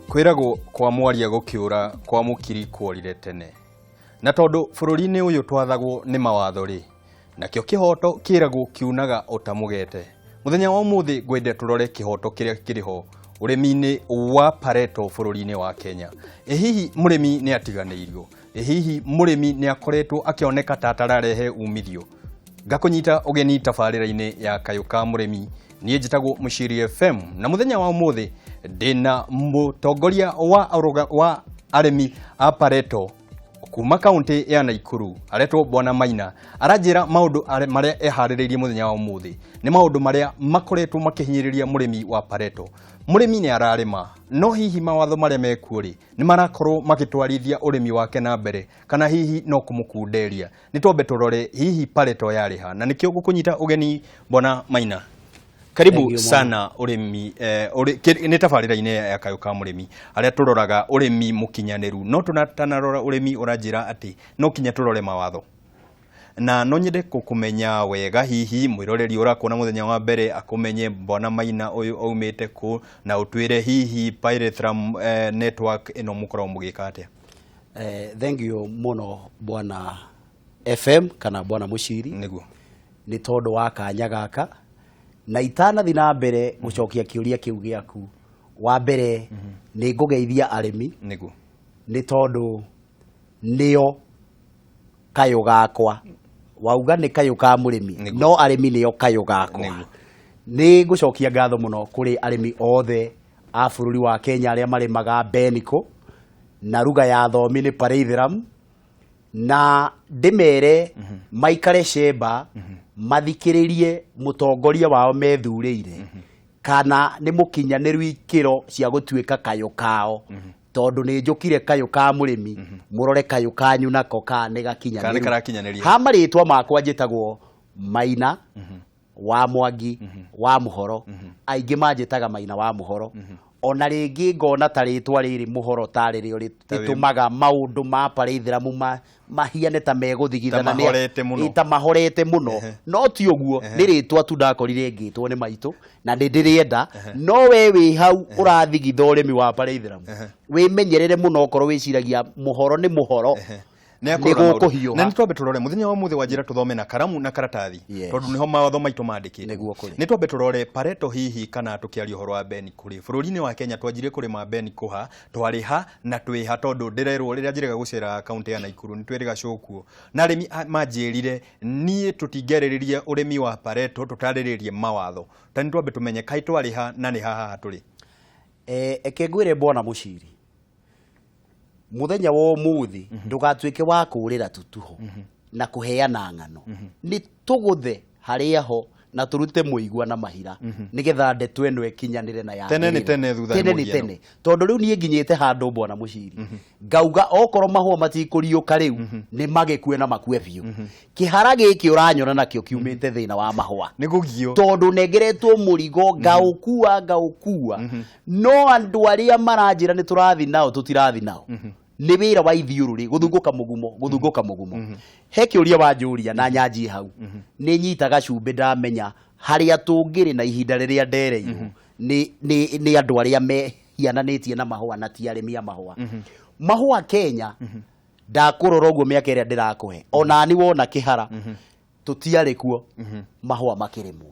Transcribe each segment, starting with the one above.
Kwĩragwo kwa mwaria gũkĩũra kwa mũkiri kuorire tene. Na tondũ bũrũri-inĩ ũyũ twathagwo nĩ mawatho rĩ, nakĩo kĩhoto kĩragwo kiunaga ũta mũgete. Mũthenya wa ũmũthĩ ngwenda tũrore kĩhoto kĩrĩa kĩrĩ ho ũrĩmi-inĩ wa Pareto bũrũri-inĩ wa Kenya. Ĩ hihi mũrĩmi nĩ atiganĩirio? Ĩ hihi mũrĩmi nĩ akoretwo akĩoneka ta atararehe umithio? Ngakũnyita ũgeni tabarĩra-inĩ ya Kayũ ka Mũrĩmi. Niĩ njĩtagwo Mũciri FM na mũthenya wa ũmũthĩ ndĩna mũtongoria wa arĩmi a Pareto kuma kaunti ya Naikuru aretwo Bwana Maina. Aranjĩra maũndũ marĩa eharĩrĩirie mũthenya wa ũmũthĩ nĩ maũndũ marĩa makoretwo makĩhinyĩrĩria mũrĩmi wa Pareto. Mũrĩmi nĩ ararĩma, no hihi mawatho marĩa mekuo rĩ nĩ marakorwo magĩtwarithia ũrĩmi wake na mbere kana hihi no kũmũkunderia? Nĩ twambe tũrore hihi Pareto yarĩha, na nĩkĩo ngũkũnyita ũgeni Bwana Maina. Karibu Thank you mũno. Sana ũrĩmi nĩ tabarĩra-inĩ ya Kayũ ka Mũrĩmi harĩa tũroraga ũrĩmi mũkinyanĩru, no tũtanarora ũrĩmi ũranjĩra atĩ no kinya tũrore mawatho, na no nyende kũmenya wega hihi mwĩroreri ũrakuona mũthenya wa mbere akũmenye Bwana Maina ũyũ aumĩte kũ, na ũtwĩre hihi Pyrethrum network ĩno mũkoragwo mũgĩka atĩa? Thank you mũno Bwana FM kana Bwana Mũciri. Nĩguo. Nĩ tondũ wa kanya gaka, na itanathi na mbere gũcokia kĩũria kĩu gĩaku, wa mbere nĩ ngũgeithia arĩmi. Nĩ tondũ nĩo kayũ gakwa. Wauga nĩ kayũ ka mũrĩmi, no arĩmi nĩo kayũ gakwa. Nĩ ngũcokia ngatho mũno kũrĩ arĩmi othe a bũrũri wa Kenya arĩa marĩmaga Beniko, na ruga ya thomi nĩ Pyrethrum, na ndĩmere maikare cemba mathikĩrĩrie mũtongoria wao methurĩire kana nĩ mũkinyanĩru ikĩro cia gũtuĩka kayũ kao, tondũ nĩ njũkire kayũ ka mũrĩmi, mũrore kayũ kanyu nako ka nĩ gakinyanĩru. Kana nĩ karakinyanĩria. Ha marĩtwa makwa njĩtagwo Maina wa Mwangi wa Mũhoro, aingĩ manjĩtaga Maina wa Mũhoro. Ona rĩngĩ ngona ta rĩtwa rĩrĩ Mũhoro tarĩ rĩo rĩtũmaga maũndũ ma Pyrethrum mahiane ta megũthigithana Ta mahorete mũno. Ta mahorete mũno. No ti ũguo, nĩ rĩtwa tu ndakorire ngĩtwo nĩ maitũ na nĩ ndĩrĩenda. No we wĩ hau ũrathigitha ũrĩmi wa Pyrethrum, wĩmenyerere mũno okorwo wĩciragia Mũhoro nĩ mũhoro. Nĩ akũrora maũndũ. Nĩgũkũhiũha. Na nĩ twambe tũrore mũthenya wa ũmũthĩ wanjĩra tũthome na karamu na karatathi, tondũ nĩho mawatho maitũ mandĩkĩtwo. Nĩguo kũrĩ. Nĩ twambe tũrore Pareto hihi kana tũkĩaria ũhoro wa Beniko rĩ, bũrũri-inĩ wa Kenya twanjirie kũrĩma Beniko ha, twarĩ ha na twĩ ha, tondũ ndĩrerwo rĩrĩa njĩrĩga gũcera kaunti ya Naikuru nĩ twĩrĩga cũkuo na arĩmi manjĩrire niĩ tũtingĩarĩrĩria ũrĩmi wa Pareto tũtarĩrĩrie mawatho. Ta nĩ twambe tũmenye kaĩ twarĩ ha na nĩ ha haha tũrĩ. Eke ngwĩre Bwana Mũciri, mũthenya wa ũmũthĩ ndũgatuĩke wa kũũrĩra tutuho na kũheana ng'ano. Nĩ tũgũthe harĩa ho na tũrute mũigua na mahira nĩgetha ndeto ĩno ĩkinyanĩre na Tene nĩ yagĩrĩre. tene, thutha nĩ Tene nĩ mũhiano. tene, tondũ rĩu niĩ nginyĩte handũ Bwana Mũciri ngauga okorwo mahũa matikũriũka rĩu nĩ magĩkue na makue biũ. Kĩhara gĩkĩ ũranyona nakĩo kiumĩte thĩna wa mahũa. Nĩ kũgio. Tondũ nengeretwo mũrigo ngaũkua ngaũkua, no andũ arĩa maranjĩra nĩ tũrathi nao tũtirathi nao. Nĩ wĩra wa ithiũrũrĩ gũthungũka mũgumo, gũthungũka mũgumo. He kĩũria wanjũria na nyanjie hau, nĩ nyitaga cumbĩ ndamenya harĩa tũngĩrĩ na ihinda rĩrĩa ndereirwo nĩ andũ arĩa mehiananĩtie na mahũa na ti arĩmi a mahũa. Mahũa Kenya ndakũrora ũguo mĩaka ĩrĩa ndĩrakũhe, ona ni wona kĩhara tũtiarĩ kuo mahũa makĩrĩmwo.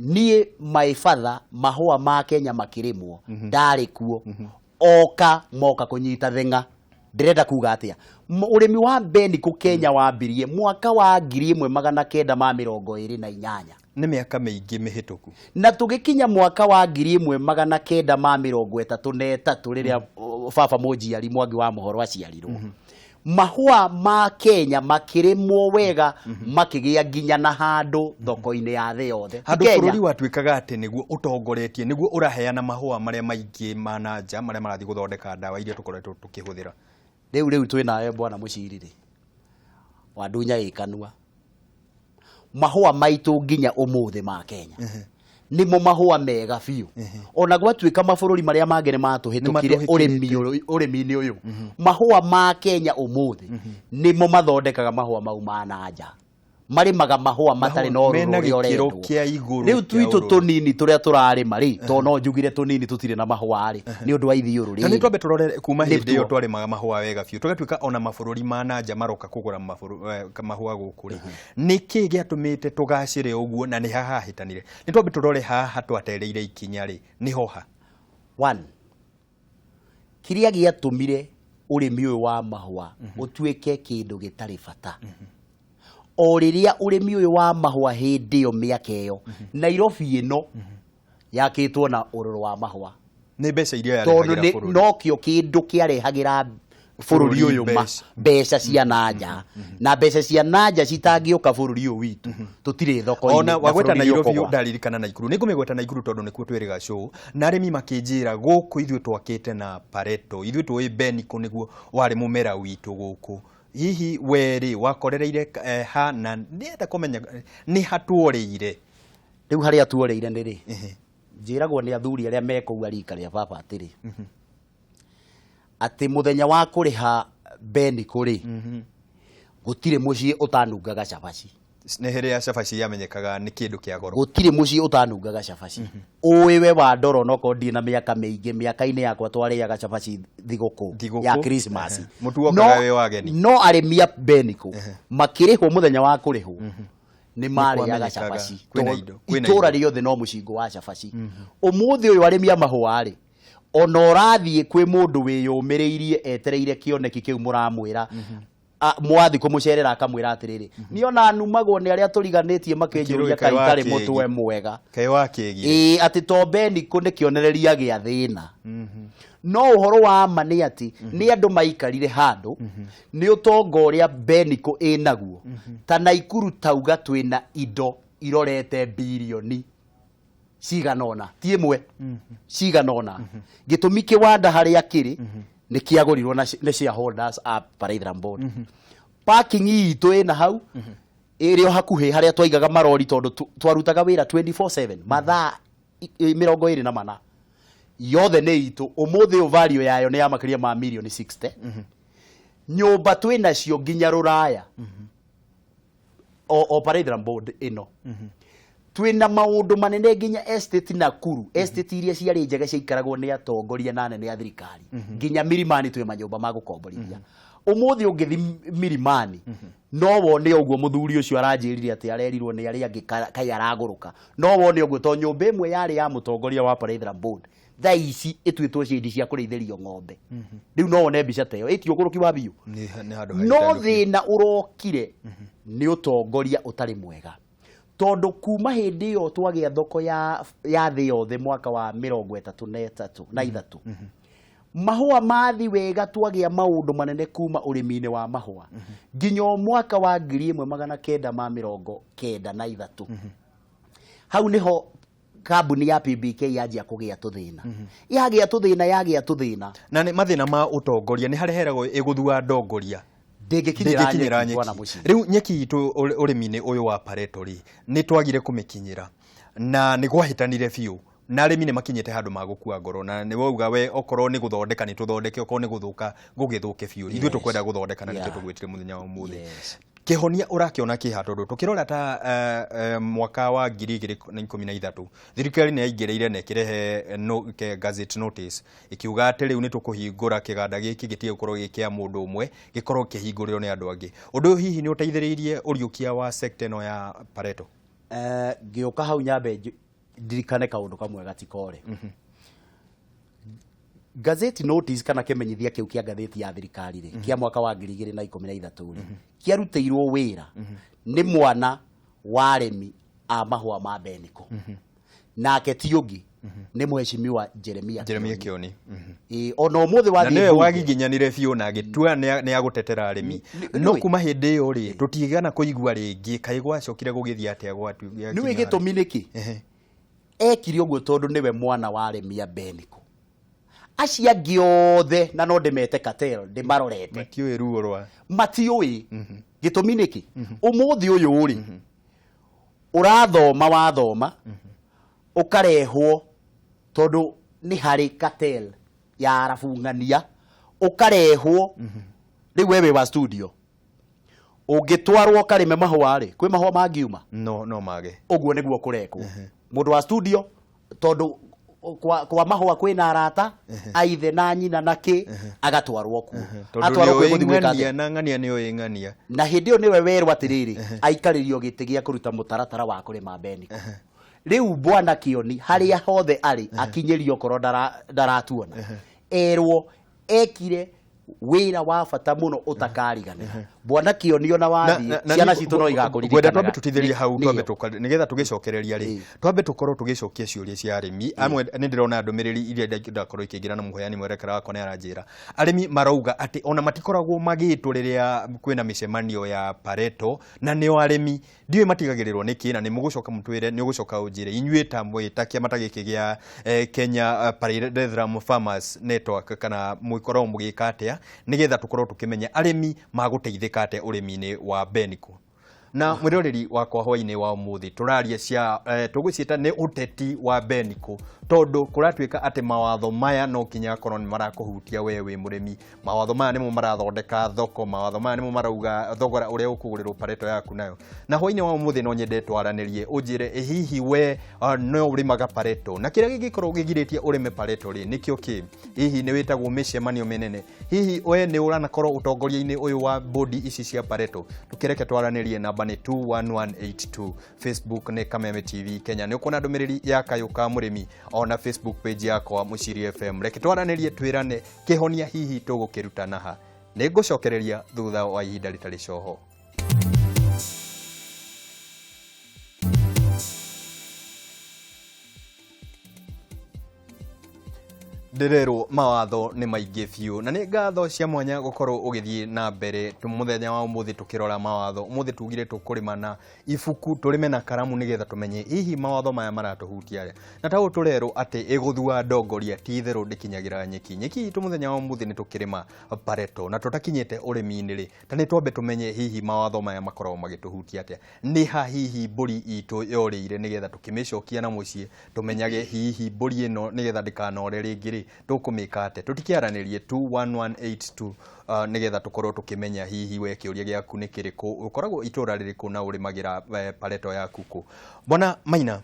Niĩ my father mahũa ma Kenya makĩrĩmwo ndarĩ kuo, oka moka kũnyita theng'a. Ndĩrenda kuga atĩa? Ũrĩmi wa Beniko Kenya wambirie mwaka wa 1928. Nĩ mĩaka mĩingĩ mĩhĩtũku. Na tũgĩkinya mwaka wa 1933 rĩrĩa baba mũnjiari Mwangi wa Mũhoro aciarirwo, mahũa ma Kenya makĩrĩmwo wega, makĩgĩa nginya na handũ thoko-inĩ ya thĩ yothe. Handũ Kenya. Bũrũri watuĩkaga atĩ nĩguo ũtongoretie, nĩguo ũraheana mahũa marĩa maingĩ ma na nja marĩa marathiĩ gũthondeka ndawa iria tũkoretwo tũkĩhũthĩra. Rĩu twĩ nawe Bwana Mũciri rĩ, wandunya ĩ kanua. Mahũa maitũ nginya ũmũthĩ ma Kenya nĩmo mahũa mega biũ, ona gwatuĩka mabũrũri marĩa mangĩ nĩ matũhĩtũkire Nĩmatũhĩtũkĩte. Ũrĩmi-inĩ ũyũ. Mahũa ma Kenya ũmũthĩ nĩmo mathondekaga mahũa mau ma na nja. Marĩmaga mahũa matarĩ na ũrũrũ Mena ũrĩa gĩkĩro ũrendwo. kĩa igũrũ Rĩu kĩa twitũ ũrũrũ. Tũnini tũrĩa tũrarĩma rĩ, to no njugire tũnini tũtirĩ na mahũa rĩ, nĩ ũndũ wa ithiũrũrĩ. Na nĩ twambe tũrore kuma Nĩ hĩndĩ ĩyo tuo. twarĩmaga mahũa wega biũ, tũgatuĩka ona mabũrũri ma nanja maroka kũgũra mahũa gũkũ rĩ, nĩ kĩ gĩatũmĩte tũgacĩre ũguo na nĩ haha hahĩtanire? Nĩ twambe tũrore haha twatereire ikinya rĩ, nĩho ha? One, kĩrĩa gĩatũmire ũrĩmi ũyũ wa mahũa ũtuĩke kĩndũ gĩtarĩ bata, o rĩrĩa ũrĩmi ũyũ wa mahũa hĩndĩ ĩyo, mĩaka ĩyo, Nairobi ĩno yakĩtwo na ũrũrũ wa mahũa. Nĩ mbeca iria Tondũ yarehagĩra nĩ bũrũri. Nokĩo kĩndũ kĩarehagĩra bũrũri ũyũ ma mbeca. Mbeca cia nanja, na mbeca cia nanja citangĩũka bũrũri ũyũ witũ, tũtirĩ thoko-inĩ Ona na wagweta bũrũri Nairobi, ũkũgwa. Ndaririkana Naikuru, nĩ ngũmĩgweta Naikuru tondũ nĩkuo twĩrĩga show na arĩmi makĩnjĩra gũkũ ithuĩ twakĩte na pareto, ithuĩ tũĩ beniko nĩguo warĩ mũmera witũ gũkũ. Hihi we rĩ wakorereire ha, na ndĩrenda kũmenya nĩ ha tuorĩire? Rĩu harĩa tuoreire nĩ rĩ, njĩragwo nĩ athuri arĩa me kũu a rika rĩa baba atĩrĩ, atĩ mũthenya wa kũrĩha benikũ rĩ, gũtirĩ mũciĩ ũtanungaga cabaci. Nĩ hĩrĩa cabaci yamenyekaga nĩ kĩndũ kĩa goro. Gũtirĩ mũciĩ ũtanungaga cabaci. Ũĩ we wa ndoro, nokorwo ndirĩ na mĩaka mĩingĩ, mĩaka-inĩ yakwa twarĩaga cabaci thigũkũ Thigũkũ. ya Christmas. Mũtu wokaga wĩ wa ageni. No arĩmi a benikũ makĩrĩhwo, mũthenya wa kũrĩhwo nĩ marĩaga Kwamenyekaga cabaci, kwĩna tondũ indo, kwĩna itũra indo. rĩothe no mũcingo wa cabaci. Ũmũthĩ ũyũ arĩmi a mahũa rĩ, ona ũrathiĩ kwĩ mũndũ wĩyũmĩrĩirie etereire kĩoneki kĩu, mũramwĩra mwathi kũmũcerera, akamwĩra atĩrĩrĩ, niĩ ona numagwo nĩ arĩa tũriganĩtie makĩnjũria Makĩrũĩ kaĩ kaĩ wa itarĩ kĩgi. mũtwe mwega. Kaĩ wakĩgire. Ĩĩ, atĩ to benikũ nĩ kĩonereria gĩa thĩna. No ũhoro wa ma nĩ atĩ nĩ andũ maikarire handũ nĩ ũtonga ũrĩa benikũ ĩnaguo. Ta Naikuru tauga twĩna indo irorete birioni cigana ũna, ti ĩmwe, cigana ũna. Gĩtũmi, kĩwanda harĩa kĩrĩ nĩ kĩagũrirwo na nĩ shareholders a Parethram Board. Parking itũ ĩna hau ĩrĩ o hakuhĩ harĩa twaigaga marori, tondũ twarutaga wĩra 24/7, mathaa 24 yothe nĩ itũ. Ũmũthĩ ũyũ value yayo nĩ ya makĩria ma mirioni 60. Nyũmba twĩ nacio nginya rũraya, o Parethram Board ĩno twĩna maũndũ manene, nginya estate Nakuru, estate iria ciarĩ njega ciaikaragwo nĩ atongoria na anene a thirikari, nginya Milimani twĩ manyũmba ma gũkomborithia. Ũmũthĩ ũngĩthi Milimani no wone ũguo mũthuri ũcio aranjĩrire atĩ arerirwo nĩ arĩa angĩ kaĩ aragũrũka. No wone ũguo to nyũmba ĩmwe yarĩ ya mũtongoria wa Parethram Board thaa ici ĩtuĩtwo shade cia kũrĩithĩrio ng'ombe. Rĩu no wone mbica ta ĩyo, ĩti ũgũrũki wa biũ. Nĩ handũ No hahĩtanu biũ. Thĩna ũrokire nĩ ũtongoria ũtarĩ mwega, tondũ kuma hĩndĩ ĩyo twagĩa thoko ya thĩ yothe mwaka wa 33 mahũa mathi wega, twagĩa maũndũ manene kuma ũrĩmi-inĩ wa mahũa nginya o mwaka wa 1993. Hau nĩho kambuni ya PBK yanjia kũgĩa tũthĩna, yagĩa tũthĩna, yagĩa tũthĩna. Na nĩ mathĩna ma ũtongoria, nĩ harĩa heragwo ĩgũthua ndongoria ndĩngĩkinyĩra ndĩngĩkinyĩra nyeki kwana nyeki. mũciĩ. Rĩu nyeki itũ ũrĩmi-inĩ ũyũ wa pareto rĩ, nĩ twagire kũmĩkinyĩra na nĩ gwahĩtanire biũ, na arĩmi nĩ makinyĩte handũ ma gũkua ngoro, na nĩ wauga we okorwo nĩ gũthondeka nĩ tũthondeke, okorwo nĩ gũthũka gũgĩthũke biũ. Ithuĩ tũkwenda gũthondeka na nĩkĩo tũgwĩtire mũthenya wa ũmũthĩ. Kĩhonia ũrakĩona kĩha? Tondũ tũkĩrora ta mwaka wa 2013 thirikari nĩ yaingĩrĩire na ĩkĩrehe no, gazette notice ĩkiuga atĩ rĩu nĩ tũkũhingũra kĩganda gĩkĩ, gĩtige gũkorwo gĩ kĩa mũndũ ũmwe, gĩkorwo kĩhingũrĩrwo nĩ andũ angĩ. Ũndũ ũyũ hihi nĩ ũteithĩrĩirie ũriũkia wa sector ĩno ya pareto? Ngĩũka hau nyambe ndirikane kaũndũ kamwe gatikore. Gazette notice kana kĩmenyithia kĩu kĩa ngathĩti ya thirikari rĩ, kĩa mwaka wa 2013 rĩ, kĩarutĩirwo wĩra nĩ mwana wa arĩmi a mahũa ma Beniko, nake ti ũngĩ nĩ Mheshimiwa Jeremia Jeremia Kioni. Kioni. Ĩĩ, ona ũmũthĩ Na wathiĩ nĩwe mbunge wagiginyanire biũ na agĩtua nĩ agũtetera arĩmi, no kuma hĩndĩ ĩyo rĩ, tũtigana kũigua rĩngĩ. Kaĩ gwacokire gũgĩthiĩ atĩa Nĩũĩ gĩtũmi nĩkĩ ekire ũguo? Tondũ nĩwe mwana wa arĩmi a Beniko. Acio angĩ othe, na no ndĩmete cartel, ndĩmarorete. Matiũĩ ruo rwa Matiũĩ gĩtũmi nĩkĩ. Ũmũthĩ ũyũ rĩ, ũrathoma, wathoma ũkarehwo, tondũ nĩ harĩ cartel ya arabung'ania, ũkarehwo rĩu we wĩ wa studio. Ũngĩtwarwo ũkarĩme mahũa rĩ, kwĩ mahũa mangiuma? No no mage. Ũguo nĩguo kũrekwo mũndũ wa studio, tondũ kwa mahũa kwĩna arata aithe na nyina na kĩ, agatwarwo kuo. Tondũ Atwarwo kuo nĩũĩ gũthiĩ gwĩka ng'ania atĩa? Na ng'ania nĩũĩ ng'ania. Na hĩndĩ ĩyo nĩwe werwo atĩrĩrĩ, aikarĩrio gĩtĩ gĩa kũruta mũtaratara wa kũrĩma Beniko. Rĩu bwana Kĩoni harĩa hothe arĩ akinyĩrio, okorwo ndaratuona, erwo ekire wĩra wa bata mũno ũtakariganĩra. Bwana Kĩoni, ona wathiĩ, ciana citũ no ngwenda igakũririkanaga. Twambe tũtithĩrie hau. Twambe nĩgetha tũgĩcokereria rĩ, twambe tũkorwo tũgĩcokia ciũria cia arĩmi amwe. Nĩ ndĩrona ndũmĩrĩri iria ndakorwo ikĩingĩra na mũheani mwerekera wakwa nĩ aranjĩra arĩmi marauga atĩ ona matikoragwo magĩtwo rĩrĩa kwĩna mĩcemanio ya Pareto, na nĩo arĩmi ndiũĩ matigagĩrĩrwo nĩkĩ. Na nĩ mũgũcoka mũtwĩre, nĩ ũgũcoka ũnjĩre inyuĩ ta mwĩ ta kĩama ta gĩkĩ gĩa Kenya Pyrethrum Farmers Network kana mũkoragwo mũgĩka atĩa nĩgetha tũkorwo tũkĩmenya arĩmi magũteithĩka atĩa ũrĩmi-inĩ wa Beniko. Na mwĩroreri wakwa, hwainĩ wa ũmũthĩ tũraria cia tũgũciĩta nĩ ũteti wa Beniko, tondũ kũratuĩka atĩ mawatho maya no kinya akorwo nĩ marakũhutia we wĩ mũrĩmi. Mawatho maya nĩmo marathondeka thoko, mawatho maya nĩmo marauga thogora ũrĩa ũkũgũrĩrwo pareto yaku nayo. Na hwainĩ wa ũmũthĩ no nyende twaranĩrie, ũnjĩre ĩ hihi we no ũrĩmaga pareto, na kĩrĩa gĩngĩkorwo gĩgirĩtie ũrĩme pareto rĩ nĩkĩo kĩ? Hihi nĩ wĩtagwo mĩcemanio mĩnene? Hihi we nĩ ũranakorwo ũtongoria-inĩ ũyũ wa bodi ici cia pareto? Tũkĩreke twaranĩrie. Namba nĩ 21182, Facebook nĩ Kameme TV Kenya. Nĩ ũkuona ndũmĩrĩri ya kayũ ka mũrĩmi ona Facebook page yakwa Mũciri FM. Reke twaranĩrie, twĩrane kĩhonia hihi tũgũkĩruta naha. Nĩ ngũcokereria thutha wa ihinda rĩtarĩ coho. Ndĩrerwo mawatho nĩ maingĩ biũ, na nĩ ngatho cia mwanya gũkorwo ũgĩthiĩ na mbere. Mũthenya wa ũmũthĩ tũkĩrora mawatho, ũmũthĩ tugire tũkũrĩma na ibuku, tũrĩme na karamu, nĩgetha tũmenye hihi mawatho maya maratũhutia atĩa. Na ta ũũ tũrerwo atĩ ĩgũthua ndongoria ti itherũ ndĩkinyagĩra nyeki. Nyeki itũ mũthenya wa ũmũthĩ nĩ tũkĩrĩma pareto, na tũtakinyĩte ũrĩmi-inĩ rĩ, ta nĩ twambe tũmenye hihi mawatho maya makoragwo magĩtũhutia atĩa. Nĩ ha hihi mbũri itũ yorĩire, nĩgetha tũkĩmĩcokia na mũciĩ tũmenyage hihi mbũri ĩno nĩgetha ndĩkanore rĩngĩ rĩ, tũkũmĩka atĩa? Tũtikĩaranĩrie 21182 nĩgetha tũkorwo tũkĩmenya hihi we kĩũria gĩaku nĩ kĩrĩkũ, ũkoragwo itũra rĩrĩkũ, na ũrĩmagĩra pareto yaku kũ. Bwana Maina,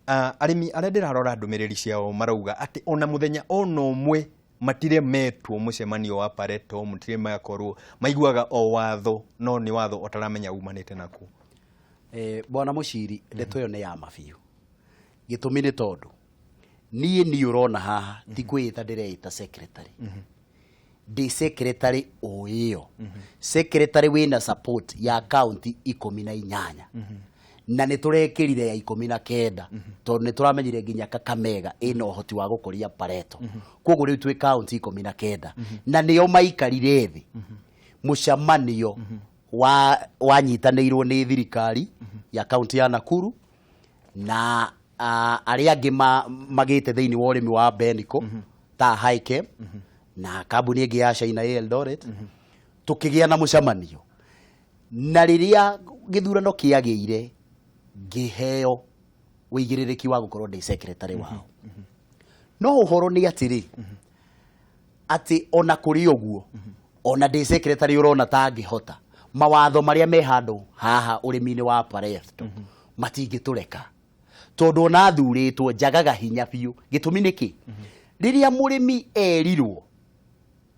arĩmi arĩa ndĩrarora ndũmĩrĩri ciao marauga atĩ ona mũthenya ona ũmwe matirĩ metwo mũcemanio wa pareto, matirĩ makorwo maiguaga o watho, no nĩ watho ũtaramenya umanĩte naku. Bwana Mũciri, ndeto ĩyo nĩ ya mabiũ. Gĩtũmi nĩ tondũ niĩ ũrona haha ti kwĩĩta ndĩreĩta secretary, ndĩ secretary o ĩyo, secretary wĩna support ya county 18, na nĩ tũrekĩrire ya 19, tondũ nĩ tũramenyire nginya Kakamega ĩna ũhoti wa gũkũria pareto. Koguo rĩu twĩ county 19, na nĩo maikarire thĩ mũcemanio wa wanyitanĩirwo nĩ thirikari ya kaunti ya Nakuru na arĩa angĩ magĩte thĩinĩ wa ũrĩmi wa Beniko ta Hikem na kambuni ĩngĩ ya China Eldoret. Tũkĩgĩa na mũcemanio, na rĩrĩa gĩthurano kĩagĩire ngĩheo ũigĩrĩrĩki wa gũkorwo ndĩ secretary wao. No ũhoro nĩ atĩrĩ, atĩ ona kũrĩ ũguo, ona ndĩ secretary ũrona ta ngĩhota, mawatho marĩa me handũ haha ũrĩmi-inĩ wa pareto matingĩtũreka, tondũ ona thurĩtwo njagaga hinya biũ. Gĩtũmi nĩ kĩ? Rĩrĩa mũrĩmi erirwo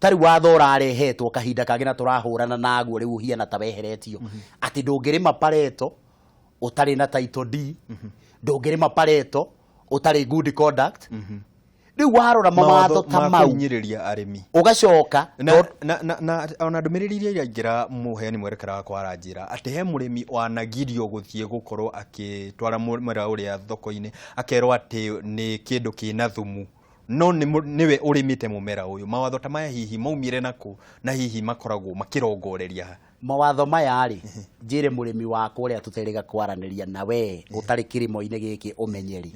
tarĩu watho ũrarehetwo kahinda kangĩ na tũrahũrana naguo rĩu ũhiana ta weheretio, atĩ ndũngĩrĩma pareto ũtarĩ na title deed, ndũngĩrĩma pareto ũtarĩ good conduct. Rĩu warora mawatho ta mau kũhinyĩrĩria arĩmi, ũgacoka na, na ona ndũmĩrĩri iria iraingĩra, mũheani mwerekera wakwa aranjĩra atĩ he mũrĩmi wanagirio gũthiĩ gũkorwo akĩtwara mũmera ũrĩa thoko-inĩ, akerwo atĩ nĩ kĩndũ kĩna thumu, no nĩwe ũrĩmĩte mũmera ũyũ. Mawatho ta maya hihi maumire nakũ, na hihi makoragwo makĩrongoreria ha? Mawatho maya rĩ, njĩre mũrĩmi wakwa ũrĩa tũterĩga kwaranĩria na we ũtarĩ kĩrĩmo-inĩ gĩkĩ, ũmenyeri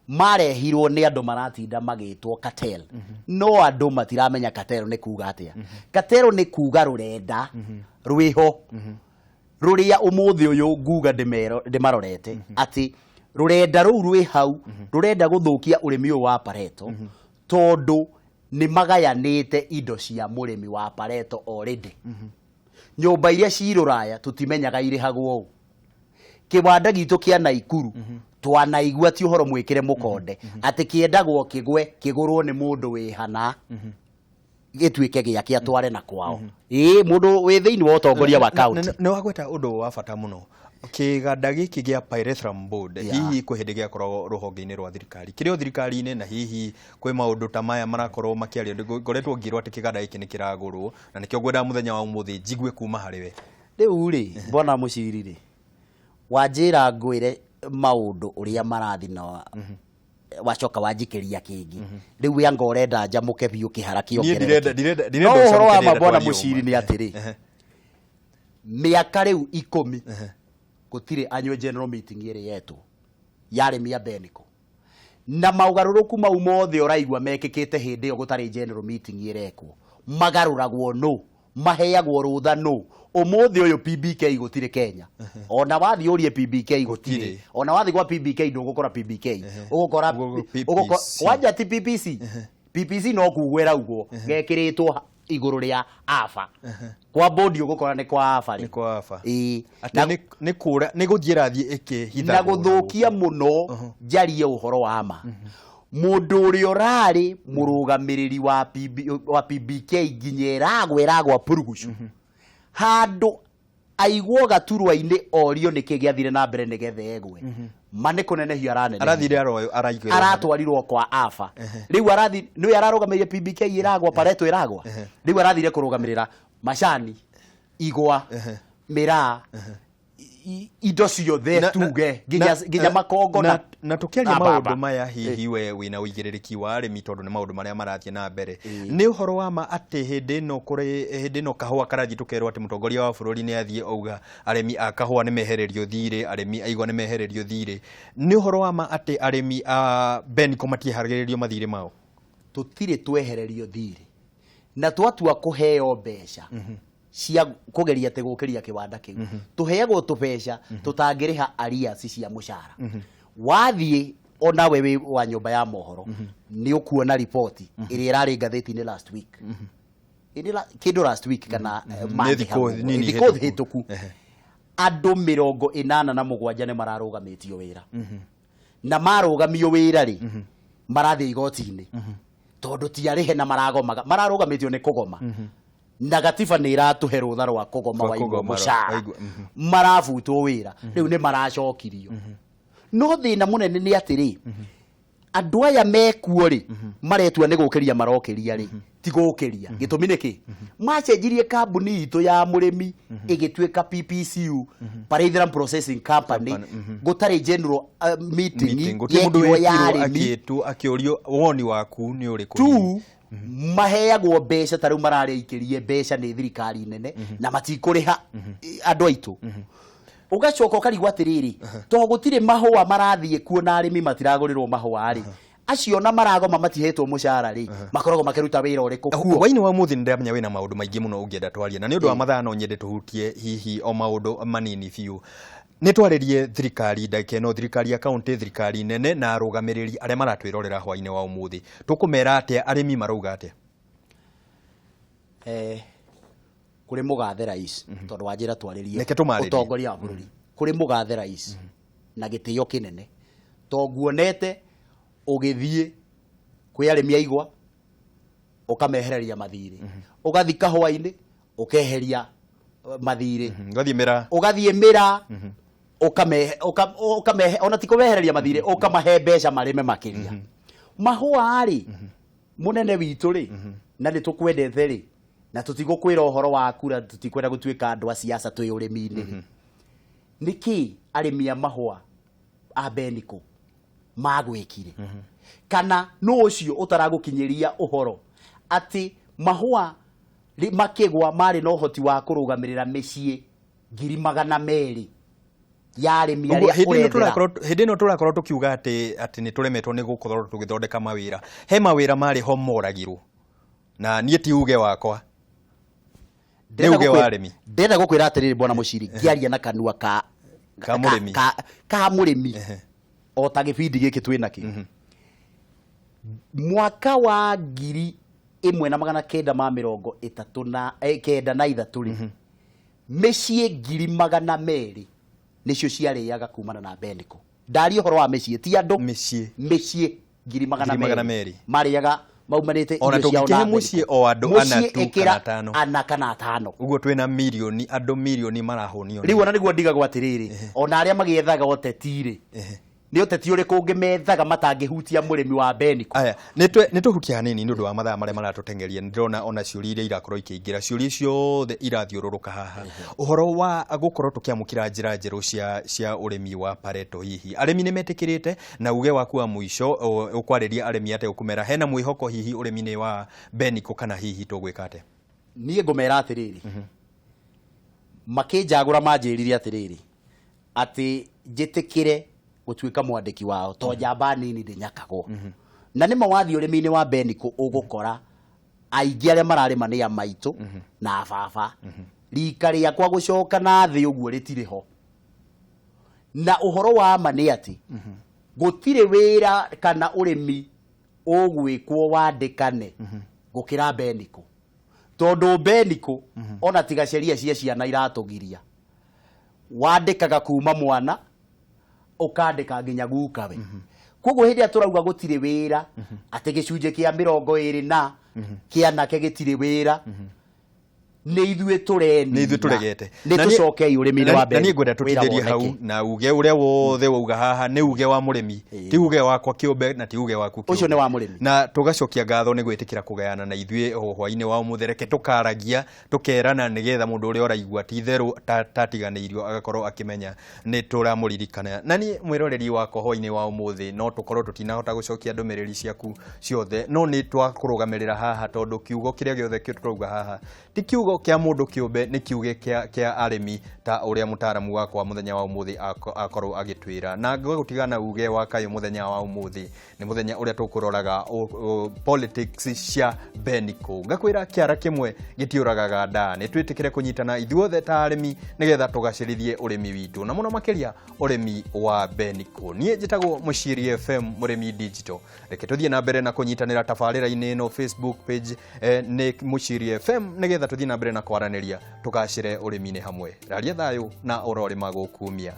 marehirwo nĩ andũ maratinda magĩtwo cartel. No andũ matiramenya cartel nĩ kuga atĩa. Cartel nĩ kuga rũrenda rwĩho rũrĩa ũmũthĩ ũyũ nguga ndĩmarorete atĩ rũrenda rũu rwĩ hau rũrenda gũthũkia ũrĩmi ũyũ wa pareto, tondũ nĩ magayanĩte indo cia mũrĩmi wa pareto already. Nyũmba iria ci rũraya tũtimenyaga irĩhagwo ũũ. Kĩwanda gitũ kĩa Naikuru twanaigua ti ũhoro mwĩkĩre mũkonde atĩ kĩendagwo kĩgwe kĩgũrwo nĩ mũndũ wĩ hana gĩtuĩke gĩake atware na kwao. Ĩĩ, mũndũ wĩ thĩinĩ wa ũtongoria wa kaunti. Nĩ wagweta ũndũ wa bata mũno, kĩganda gĩkĩ gĩa Pyrethrum Board. Hihi kwĩ hĩndĩ gĩakoragwo rũhonge-inĩ rwa thirikari, kĩrĩ o thirikari-inĩ, na hihi kwĩ maũndũ ta maya marakorwo makĩario? Ngoretwo ngĩrwo atĩ kĩganda gĩkĩ nĩ kĩragũrwo, na nĩkĩo ngwendaga mũthenya wa ũmũthĩ njigue kuma harĩ we. Rĩu rĩ, bwana Mũciri rĩ, wanjĩra ngwĩre maũndũ ũrĩa marathiĩ na wacoka wanjikĩria kĩngĩ. Rĩu we anga ũrenda njamũke biũ kĩhara Niĩ ndirenda kĩongerereke. Ndirenda No ndirenda ũhoro wa ũcamũke, ma, ndĩrenda bwana twarie Mũciri, ũma. nĩ atĩrĩ, mĩaka rĩu 10 gũtirĩ annual general meeting ĩrĩ yetwo ya arĩmi a Beniko, na maũgarũrũku mau mothe ũraigua mekĩkĩte hĩndĩ ĩyo gũtarĩ general meeting ĩrekwo, magarũragwo nũ? Maheagwo rũtha nũ? Ũmũthĩ ũyũ PBK gũtirĩ Kenya. Ona wathiĩ ũrie PBK, gũtirĩ. Gũtirĩ. Ona wathiĩ gwa PBK ndũgũkora PBK, ũgũkora Ũgũkora PPC. Wanja ti PPC. PPC no kugwo ĩraugwo gekĩrĩtwo igũrũ rĩa AFA. Kwa bodi ũgũkora nĩ kwa AFA rĩ. Nĩ kwa AFA. Ĩĩ. Atĩ Na nĩ kũra nĩ gũthiĩ ĩrathiĩ ĩkĩhithagwo. Na gũthũkia mũno, njarie ũhoro wa ma, mũndũ ũrĩa ũrarĩ mũrũgamĩrĩri wa PB, wa PBK nginya ĩragwa ĩragwa purugucu handũ aigwo gaturwa-inĩ orio nĩkĩ gĩathire na mbere nĩgetha egwe, ma nĩ kũnenehio aranenehio. Arathire araigĩrwo. Aratwarirwo kwa AFA. Rĩu arathi nĩwe ararũgamĩrĩire PBK ĩragwa, Pareto ĩragwa. Rĩu arathire kũrũgamĩrĩra macani, igwa, mĩraa, indo ciothe, tuge nginya makongo na na tukiaria na mbamba. Maũndũ maya, hihi we wĩna ũigĩrĩrĩki wa arĩmi, tondũ nĩ maũndũ marĩa marathiĩ na mbere, nĩ ũhoro wa ma atĩ hĩndĩ ĩno kũrĩ hĩndĩ ĩno kahũa karathiĩ, tũkerwo atĩ mũtongoria wa bũrũri nĩ athiĩ auga arĩmi a kahũa nĩ mehererio thirĩ, arĩmi a igwa nĩ mehererio thirĩ, nĩ ũhoro wa ma atĩ arĩmi a Beniko matieharagĩrĩrio mathirĩ mao? Tũtirĩ twehererio thirĩ, na twatua kũheo mbeca cia kũgeria atĩ gũkĩria kĩwanda kĩu, tũheagwo tũbeca tũtangĩrĩha arrears cia mũcara. Wathiĩ onawe wĩ wa nyũmba ya mohoro nĩ ũkuona riboti ĩrĩa ĩrarĩ ngathĩti-inĩ last week. Kĩndũ last week kana Monday Nĩ thikũ hau. nini thikũ hĩtũku. Hĩtũku andũ 87 nĩ mararũgamĩtio wĩra, na marũgamio wĩra rĩ, marathiĩ igoti-inĩ tondũ ti arĩhe na maragomaga, mararũgamĩtio nĩ kũgoma, na gatiba nĩ ĩratũhe rũtha rwa kũgoma. Rwa Waigua kũgoma, mũcara waigua, marabutwo wĩra, rĩu nĩ maracokirio. No thĩna mũnene nĩ atĩrĩ, andũ aya mekuo rĩ, maretua nĩ gũkĩria marokĩria rĩ, ti gũkĩria. Gĩtũmi nĩ kĩ? Macenjirie kambuni itũ ya mũrĩmi ĩgĩtuĩka PPCU, Pyrethrum Processing Company, Company, gũtarĩ general meeting Meeting. Gũtirĩ mũndũ yekirwo ya wetirwo arĩmi. akĩtwo akĩũrio woni waku nĩ ũrĩkũ. Tu maheagwo mbeca ta rĩu mararĩikĩrie mbeca nĩ thirikari nene na matikũrĩha andũ aitũ. Ũgacoka ũkarigwo atĩrĩrĩ, to gũtirĩ mahũa marathiĩ kuo na arĩmi matiragũrĩrwo mahũa rĩ, acio na maragoma matihetwo mũcara rĩ, makoragwo makĩruta wĩra ũrĩkũ kuo? Hwainĩ wa mũthĩ nĩ ndĩramenya wĩna maũndũ maingĩ mũno ũngĩenda twarie, na nĩ ũndũ wa mathaa no nyende tũhutie hihi o maũndũ manini biũ. Nĩ twarĩrie thirikari ndagĩka ĩno, thirikari ya kaunti, thirikari nene na arũgamĩrĩri arĩa maratwĩrorera hwainĩ wa ũmũthĩ. Tũkũmera atĩa? Arĩmi marauga atĩa? Kũrĩ mũgathe rais, tondũ wanjĩra twarĩrie Reke tũmarĩrie. ũtongoria wa bũrũri, kũrĩ mũgathe rais, na gĩtĩo kĩnene, to nguonete ũgĩthiĩ kwĩ arĩmi a igwa ũkamehereria mathirĩ, ũgathiĩ kahũa-inĩ ũkeheria mathirĩ, Ngathiĩ mĩraa. Ũgathiĩ mĩraa ũkamehe, ona ti kũmehereria mathirĩ, ũkamahe mbeca marĩme makĩria mahũa rĩ. Mũnene witũ rĩ, na nĩ tũkwendete rĩ, na tũtigũkwĩra ũhoro wa kura, tũtikwenda gũtuĩka andũ a siasa twĩ ũrĩmi-inĩ rĩ, nĩkĩ arĩmi a mahũa a Beniko magwĩkire? Kana nũ ũcio ũtaragũkinyĩria ũhoro atĩ mahũa makĩgwa marĩ na ũhoti wa kũrũgamĩrĩra mĩciĩ 200,000 ya arĩmi Ũguo, arĩa hĩndĩ ĩno ũrethera? Hĩndĩ ĩno tũrakorwo tũkiuga atĩ nĩ tũremetwo nĩ gũkorwo tũgĩthondeka mawĩra, he mawĩra marĩ ho moragirwo, na niĩ ti uge wakwa, nĩ uge wa arĩmi. Ndĩrenda gũkwĩra atĩrĩrĩ, bwana Mũciri, ngĩaria na kanua ka Ka mũrĩmi. Ka mũrĩmi o ta gĩbindi gĩkĩ twĩ nakĩo, mwaka wa 1993 rĩ. Mĩciĩ 200,000 nĩcio ciarĩaga kumana na Beniko. Ndaria ũhoro wa mĩciĩ, ti andũ. Mĩciĩ. Mĩciĩ 200,000 marĩaga maumanĩte Ona irio ciao tũngĩkĩhe na mũciĩ Beniko. o andũ ana Mũciĩ tu ĩkĩra kana atano. Ana kana atano. Ũguo twĩna mirioni, andũ mirioni marahũnio. Rĩu ona nĩguo ndigagwo atĩrĩrĩ, ona arĩa magĩethaga ũteti rĩ, nĩ ũteti ũrĩkũ ũngĩ methaga matangĩhutia mũrĩmi wa Beniko? Aya, nĩ tũhutie hanini nĩ ũndũ wa mathaa marĩa maratũteng'eria. Nĩ ndĩrona ona ciũria iria irakorwo ikĩingĩra, ciũria ciothe irathiũrũrũka haha. Ũhoro wa gũkorwo tũkĩamũkĩra njĩra njerũ cia ũrĩmi wa Pareto, hihi arĩmi nĩ metĩkĩrĩte? Na uge waku wa mũico ũkwarĩria arĩmi atĩa, ũkũmera hena mwĩhoko hihi ũrĩmi-inĩ wa Beniko kana hihi tũgwĩka atĩa? Niĩ ngũmera atĩrĩrĩ, makĩnjagũra manjĩrire atĩrĩrĩ, atĩ njĩtĩkĩre gũtuĩka mwandĩki wao to njamba nini ndĩnyakagwo. Na nĩma wathiĩ ũrĩmi-inĩ wa Beniko ũgũkora aingĩ arĩa mararĩma nĩ a maitũ na a baba. Rika rĩakwa gũcoka na thĩ ũguo rĩtirĩ ho. Na ũhoro wa ma nĩ atĩ gũtirĩ wĩra kana ũrĩmi ũgwĩkwo wandĩkane gũkĩra Beniko, tondũ Beniko ona tiga sheria cia ciana iratũgiria, wandĩkaga kuma mwana ũkandĩka nginya gukawe. Koguo hĩndĩ ĩrĩa tũrauga gũtirĩ wĩra, atĩ gĩcunjĩ kĩa 20 na kĩa anake gĩtirĩ wĩra, nĩ ithuĩ tũrenina. Nĩ ithuĩ tũregete. Nĩ tũcokei ũrĩmi-inĩ wa Na niĩ ngwenda wĩra tũtithĩrie hau woneke. Na uge ũrĩa wothe wauga haha nĩ uge wa mũrĩmi, ti uge wakwa kĩũmbe na ti uge waku kĩũmbe. Ũcio nĩ wa mũrĩmi. Na tũgacokia ngatho nĩ gwĩtĩkĩra kũgayana na ithuĩ hwainĩ wa ũmũthĩ. Reke tũkaragia tũkerana nĩgetha mũndũ ũrĩa ũraigua ti itherũ tatiganĩirio agakorwo akĩmenya nĩ tũramũririkana. Na niĩ mwĩroreri wakwa hwainĩ wa ũmũthĩ, no tũkorwo tũtinahota gũcokia ndũmĩrĩri ciaku ciothe, no nĩ twakũrũgamĩrĩra haha, tondũ kiugo kĩrĩa gĩothe tũrauga haha ti kiugo kĩa mũndũ kĩũmbe, nĩ kiuge kĩa arĩmi, ta ũrĩa mũtaaramu wakwa mũthenya wa ũmũthĩ akorwo agĩtwĩra. Na ngagũtiga na uge wa kayũ mũthenya wa ũmũthĩ nĩ mũthenya ũrĩa tũkũroraga politics cia Beniko. Ngakwĩra kĩara kĩmwe gĩtiũragaga nda. Nĩ twĩtĩkĩre kũnyitana ithuothe ta arĩmi nĩgetha tũgacĩrithie ũrĩmi witũ, na mũno makĩria ũrĩmi wa Beniko. Niĩ njĩtagwo Mũciiri FM Mũrĩmi Digital. Reke tũthiĩ na mbere na kũnyitanĩra tabarĩra-inĩ ĩno Facebook page nĩ Mũciiri FM, nĩgetha tũthiĩ na mbere na kwaranĩria tũgacĩre ũrĩmi-inĩ hamwe. Raria thayũ na ũrorĩma gũkumia.